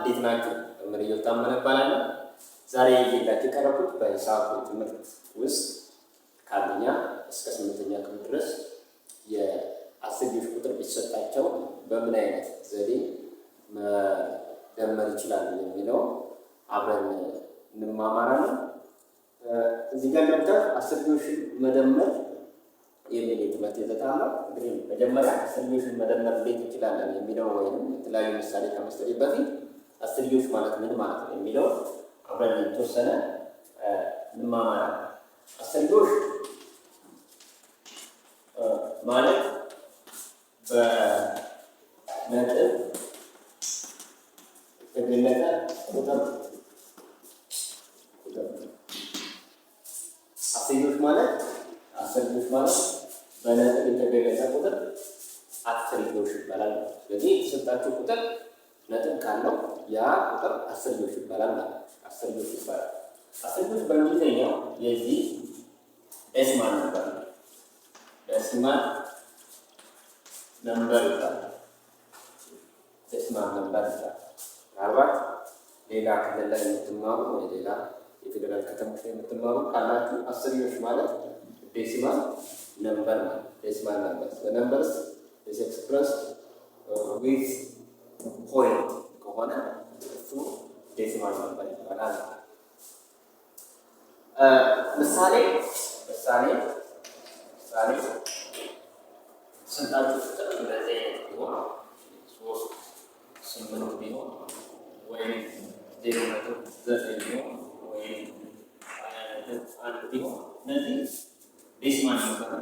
እንዴት ናችሁ? መምህር ኢዮብ ታመነ እባላለሁ። ዛሬ ይዤላችሁ የቀረብኩት በሂሳብ ትምህርት ውስጥ ከአንደኛ እስከ ስምንተኛ ክፍል ድረስ የአስርዮሽ ቁጥር ቢሰጣቸው በምን አይነት ዘዴ መደመር ይችላሉ የሚለው አብረን እንማማራለን። እዚህ ጋር እንደምታዩት አስርዮሽን መደመር የሚል የትምህርት ይዘት አለው። እንግዲህ መጀመሪያ አስርዮሽን መደመር እንዴት እንችላለን የሚለው ወይም የተለያዩ ምሳሌ ከመስጠቴ በፊት አስርዮሽ ማለት ምን ማለት ነው የሚለው አብረን የተወሰነ እንማማራለን። አስርዮሽ ማለት በነጥብ የተገለጠ ቁጥር። አስርዮሽ ማለት በነጥብ የተገለጸ ቁጥር አስርዮሽ ይባላል። ስለዚህ የተሰጣችሁ ቁጥር ነጥብ ካለው ያ ቁጥር አስርዮሽ ይባላል ማለት ነው። አስርዮሽ ይባላል። አስርዮሽ በእንግሊዝኛው የዚህ decimal number ነው። Decimal number ይባላል። Decimal number ይባላል። ምናልባት ሌላ ክልል ላይ የምትማሩ ወይ ሌላ የፌዴራል ከተሞች ላይ የምትማሩ ካላችሁ አስርዮሽ ማለት decimal number ማለት decimal number, numbers is expressed with point ከሆነ እሱ decimal number ይባላል። ምሳሌ ስንታችሁ ቁጥር እንደዚህ አይነት ቢሆን፣ 3 8 ቢሆን ወይም 0.9 ቢሆን ወይም 20.1 ቢሆን እነዚህ decimal number ነው።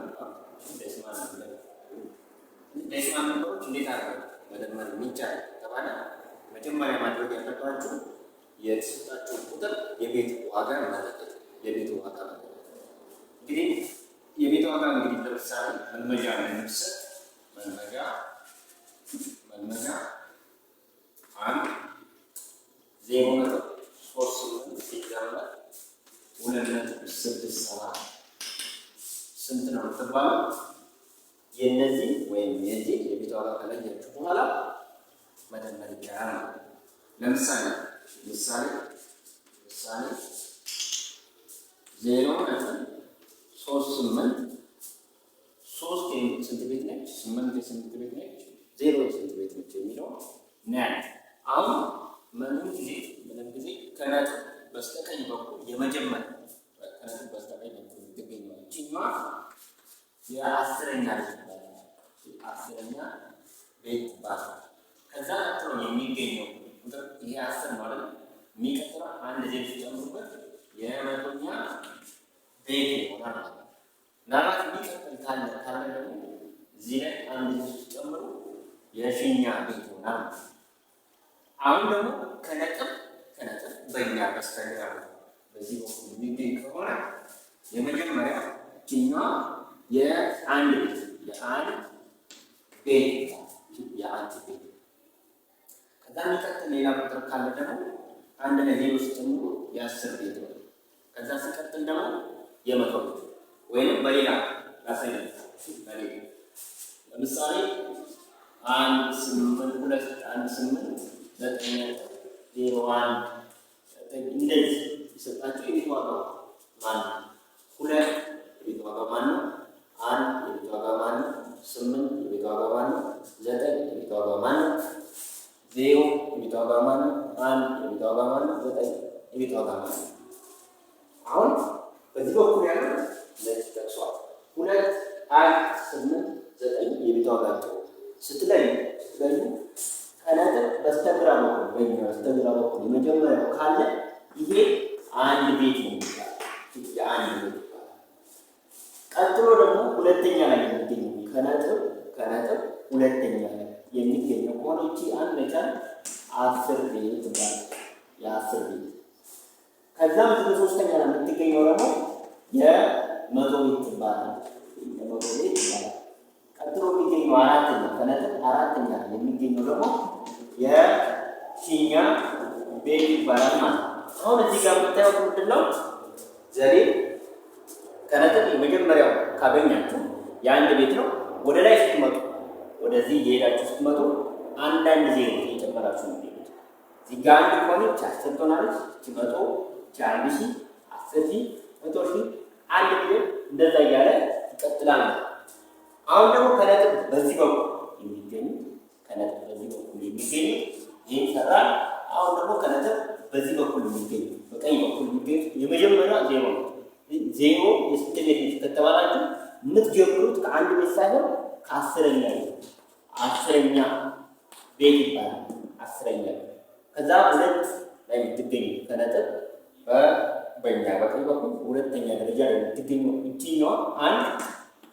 Decimal number፣ decimal number ኦች እንዴት አድርገው መደመር የሚቻል ከተባለ መጀመሪያ ማድረግ ያለባችሁ የተሰጣችሁ ቁጥር የቤት ዋጋ መለየት። የቤት ዋጋ መለየት፣ እንግዲህ የቤት ዋጋ እንግዲህ ለምሳሌ መልመጃ ብንሰጥ፣ መልመጃ አንድ 0.38 ሲደመር 2.67 ስንት ነው የምትባለው? የነዚህ ወይም የዚህ የቤት ዋጋ ከለያችሁ በኋላ መደመር ይቻላል ማለት ነው። ለምሳሌ ምሳሌ 0.38፣ ሶስት ስንት ቤት ነች? ስምንት የስንት ቤት ነች? ዜሮ የስንት ቤት ነች የሚለው እናያለን። አሁን ምንም ጊዜ ከነጥብ በስተቀኝ በኩል የመጀመሪያ፣ ከነጥብ በስተቀኝ በኩል የምትገኘው ይችኛዋ የአስረኛ ቤት ትባላለች። አስረኛ ቤት ትባላለች። ከዛ ቀጥሎ የሚገኘው ቁጥር ይሄ 10 ማለት ነው። የሚቀጥለው አንድ ዜሮ ሲጨምሩበት የመቶኛ ቤት ይሆናል ማለት ነው። ምናልባት የሚቀጥል ካለ ደግሞ እዚህ ላይ አንድ ዜሮ ሲጨምሩ የሺኛ ቤት ይሆናል ማለት ነው። አሁን ደግሞ ከነጥብ በእኛ በስተግራ በዚህ በኩል የሚገኝ ከሆነ የመጀመሪያ ይችኛዋ የአንድ ቤት የአንድ ቤት። ከዛ የሚቀጥል ሌላ ቁጥር ካለ ደግሞ አንድ ላይ ዜሮ ሲጨምሩ የ10 ቤት ነው። ከዛ ሲቀጥል ደግሞ የ100 ቤት። ወይንም በሌላ ላሳያችሁ። በሌላ ለምሳሌ 1 8 2 1 8 9.01 እንደዚህ የሰጣችሁ የቤት ዋጋው ማን ነው? ሁለት የቤት ዋጋ ማን ነው? አንድ የቤት ዋጋ ማን ነው? ስምንት የቤት ዋጋ ማን ነው? ዘጠኝ የቤት ዋጋ ማን ነው? ዜሮ የቤት ዋጋ ማን ነው? አንድ የቤት ዋጋ ማን ነው? ዘጠኝ የቤት ዋጋ ማን ነው? አሁን በዚህ በኩል ያለው እነዚህ ጠቅሷል። ሁለት፣ አንድ፣ ስምንት፣ ዘጠኝ የቤት ዋጋቸው ስትለዩ ከነጥብ በስተግራ በኩል፣ በእኛ በስተግራ በኩል የመጀመሪያው ካለ ይሄ አንድ ቤት ነው የሚባለው። የአንድ ቤት ይባላል። ቀጥሎ ደግሞ ሁለተኛ ላይ የሚገኘው፣ ከነጥብ ሁለተኛ ላይ የሚገኘው ከሆነ ይቺ አንድ ነቻ 10 ቤት ትባላለች። የ10 ቤት። ከዛም ዝም ሶስተኛ ላይ የምትገኘው ደግሞ የ100 ቤት ትባላለች። የ100 ቤት ይባላል። ቀጥሎ የሚገኘው አራተኛ፣ ከነጥብ አራተኛ ላይ የሚገኘው ደግሞ የሺኛ ቤት ይባላል ማለት ነው። አሁን እዚህ ጋር የምታዩት ምንድን ነው? ዘዴ ከነጥብ የመጀመሪያው ካገኛችሁ የአንድ ቤት ነው። ወደ ላይ ስትመጡ፣ ወደዚህ እየሄዳችሁ ስትመጡ አንዳንድ ዜሮ እየጨመራችሁ ነው የሚሄዱት። እዚህ ጋር አንድ ከሆነች 10 ትሆናለች። እቺ 100፣ እቺ 1000፣ 10,000፣ 100,000፣ 1 ሚሊዮን እንደዛ እያለ ይቀጥላል ነው። አሁን ደግሞ ከነጥብ በዚህ በኩል የሚገኙት፣ ከነጥብ በዚህ በኩል የሚገኙት ይህን ሰራን። አሁን ደግሞ ከነጥብ በዚህ በኩል የሚገኙ፣ በቀኝ በኩል የሚገኙት የመጀመሪያው ዜሮ ነው። ዜሮ የስንት ቤት ነች ከተባላችሁ የምትጀምሩት ከአንድ ቤት ሳይሆን ከ10ኛ ቤት፣ 10ኛ ቤት ይባላል። 10ኛ ቤት። ከዛ ሁለት ላይ የምትገኙ፣ ከነጥብ በኛ በቀኝ በኩል ሁለተኛ ደረጃ ላይ የምትገኘው እችኛዋ አንድ፣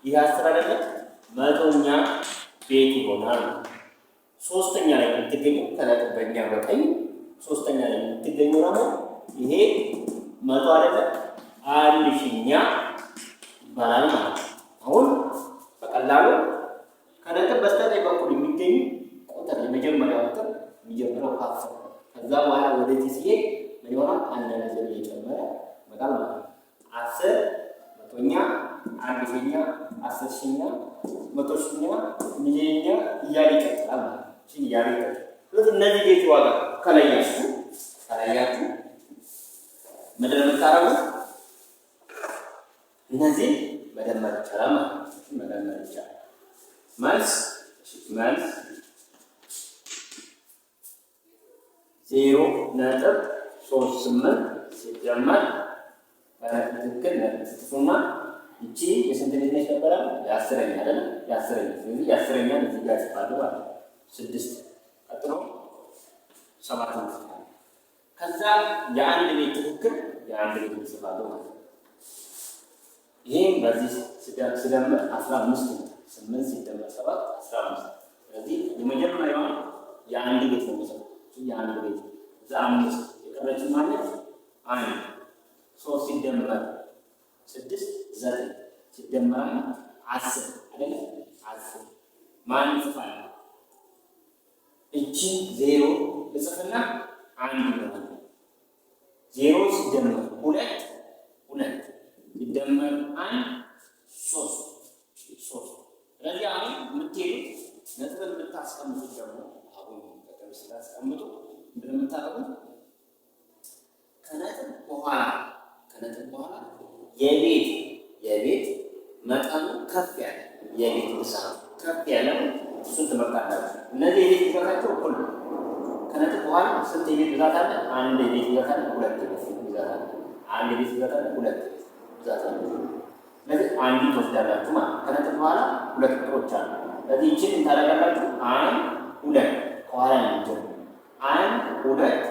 ይህ 10 አይደለም፣ 100ኛ ቤት ይሆናል። ሶስተኛ ላይ የምትገኘው፣ ከነጥብ በኛ በቀኝ ሶስተኛ ላይ የምትገኘው ደግሞ ይሄ 100 አይደለም፣ 1000ኛ ይባላል ማለት ነው። አሁን በቀላሉ ከነጥብ በስተቀኝ በኩል የሚገኙ ቁጥር የመጀመሪያው ቁጥር የሚጀምረው ከ10፣ ከዛ በኋላ ወደዚህ ሲሄድ ምን ይሆናል? አንድ ነጥብ እየጨመረ ይመጣል ማለት ነው። 10፣ 100ኛ፣ 1000ኛ፣ 10,000ኛ፣ 100,000ኛ፣ ሚሊዮኛ እያለ ይቀጥላል ማለት ነው። እያለ ይቀጥላል። ስለዚህ እነዚህ ቤት ዋጋ ከለያችሁ ምንድን ነው የምታደርጉት? እነዚህ መደመር ይቻላል ማለት ነው። መደመር ይቻላል። መልስ 0.38 ሲደመር በትክክል ነጥብ ጽፉና ይቺ የስንት ቤት ነች ነበረ? የ10ኛ አይደል? የ10ኛ። ስለዚህ የ10ኛን እዚህ ጋር ጽፋለሁ ማለት ነው። ስድስት፣ ቀጥሎ ሰባት እንጽፋለን። ከዛ የአንድ ቤት፣ ትክክል የአንድ ቤት እንጽፋለሁ ማለት ነው። ይህም በዚህ ስደምር 15 ነው። ስምንት ሲደመር ሰባት 15። ስለዚህ የመጀመሪያውን የአንድ ቤት ነው የምጽፈው። የአንድ ቤት እዛ አምስት የቀረችን ማለት አንድ። ሶስት ሲደመር ስድስት ዘጠኝ፣ ሲደመር አንድ 10 አይደለ? 10 ማን እንጽፋለን? እቺ ዜሮ እጽፍና አንድ ይሆናል። ዜሮ ሲደመር ሁለት ሁለት፣ ሲደመር አንድ ሶስት፣ ሶስት። ስለዚህ አሁን የምትሄዱት ነጥብን የምታስቀምጡት ደግሞ አሁን ነጥብ ስታስቀምጡ ምንድን ነው የምታደርጉት? ከነጥብ በኋላ የቤት መጠኑ ከፍ ያለ፣ የቤት ብዛቱ ከፍ ያለ እሱን ትመርጣላችሁ። እነዚህ የቤት ብዛታቸው እኩል ነው። ከነጥብ በኋላ ስንት የቤት ብዛት አለ? አንድ የቤት ብዛት አለ፣ ሁለት የቤት ብዛት አለ። አንድ የቤት ብዛት አለ፣ ሁለት የቤት ብዛት አለ። ስለዚህ አንዱ ትወስዳላችሁ ማለት ነው። ከነጥብ በኋላ ሁለት ቁጥሮች አሉ። ስለዚህ ይችን ታደርጋላችሁ። አንድ ሁለት ከኋላ ነው የሚጀምረው። አንድ ሁለት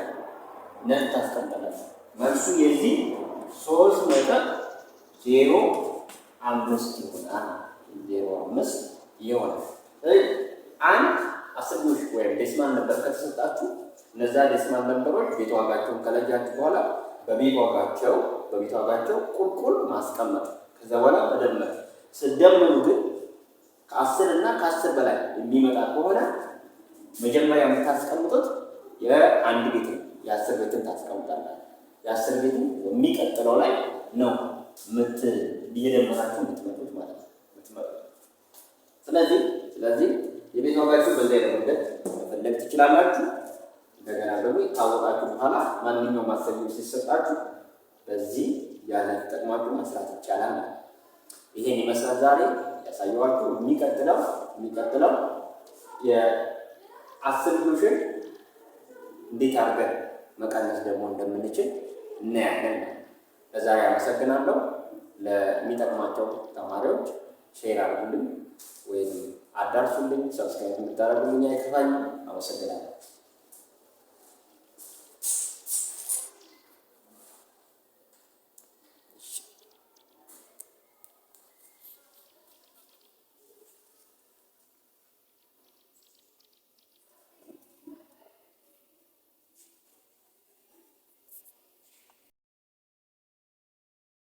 ነጥብ ታስቀምጣላችሁ። መልሱ የዚህ 3.05 ይሆናል። 05 ይሆናል። አንድ አስርዮሽ ወይም decimal number ከተሰጣችሁ እነዛ decimal number ኦች ቤት ዋጋቸውን ከለያችሁ በኋላ በቤት ዋጋቸው ቁልቁል ማስቀመጥ፣ ከዛ በኋላ መደመር። ስትደምሩ ግን ከ10 እና ከ10 በላይ የሚመጣ ከሆነ መጀመሪያ የምታስቀምጡት የአንድ ቤት ነው። የ10 ቤትን ታስቀምጣላችሁ። የ10 ቤትን የሚቀጥለው ላይ ነው እየደመራችሁ የምትመጡት ማለት ነው የምትመጡት። ስለዚህ የቤት ዋጋችሁ በዚህ አይነት መንገድ መፈለግ ትችላላችሁ። እንደገና ደግሞ ካወቃችሁ በኋላ ማንኛውም አሰቢዎች ሲሰጣችሁ በዚህ ያለ ተጠቅማችሁ መስራት ይቻላል ማለት ነው። ይሄን ይመስላል ዛሬ ያሳየኋችሁ። የሚቀጥለው የአስርዮሽን እንዴት አድርገን መቀነስ ደግሞ እንደምንችል እናያለን። ለዛሬ አመሰግናለሁ። ለሚጠቅማቸው ተማሪዎች share አድርጉልኝ ወይም አዳርሱልኝ። Subscribe እንድታደርጉልኝ አይከፋኝም። አመሰግናለሁ።